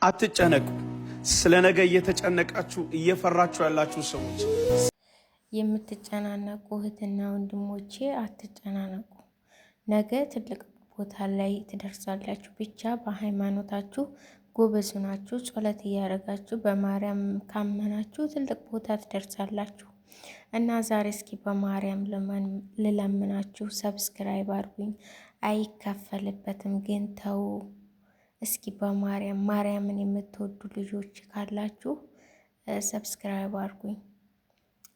አትጨነቁ። ስለ ነገ እየተጨነቃችሁ እየፈራችሁ ያላችሁ ሰዎች የምትጨናነቁ እህትና ወንድሞቼ አትጨናነቁ። ነገ ትልቅ ቦታ ላይ ትደርሳላችሁ። ብቻ በሃይማኖታችሁ ጎበዝ ናችሁ፣ ጸሎት እያደረጋችሁ በማርያም ካመናችሁ ትልቅ ቦታ ትደርሳላችሁ። እና ዛሬ እስኪ በማርያም ልለምናችሁ፣ subscribe አድርጉኝ። አይከፈልበትም ግን ተው እስኪ በማርያም ማርያምን የምትወዱ ልጆች ካላችሁ subscribe አድርጉኝ።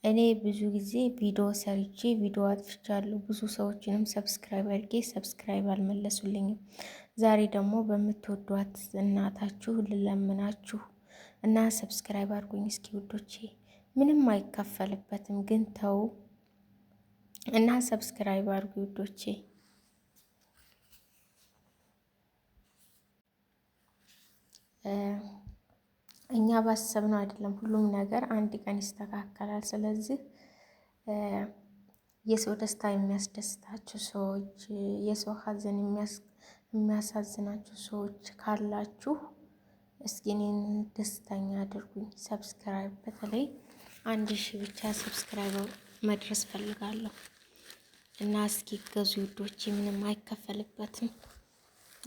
እኔ ብዙ ጊዜ ቪዲዮ ሰርቼ ቪዲዮ አጥፍቻለሁ። ብዙ ሰዎችንም subscribe አድርጌ subscribe አልመለሱልኝም። ዛሬ ደግሞ በምትወዷት እናታችሁ ልለምናችሁ እና subscribe አድርጉኝ እስኪ ውዶቼ። ምንም አይከፈልበትም ግን ተው እና subscribe አድርጉ ውዶቼ። እኛ ባሰብነው አይደለም ሁሉም ነገር አንድ ቀን ይስተካከላል። ስለዚህ የሰው ደስታ የሚያስደስታችሁ ሰዎች፣ የሰው ሀዘን የሚያሳዝናችሁ ሰዎች ካላችሁ እስኪ እኔን ደስተኛ አድርጉኝ። subscribe በተለይ 1000 ብቻ subscribe መድረስ ፈልጋለሁ እና እስኪ ገዙ ውዶቼ፣ ምንም አይከፈልበትም።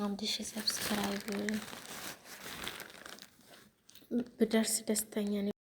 1000 subscribe ብደርስ ደስተኛ ነኝ።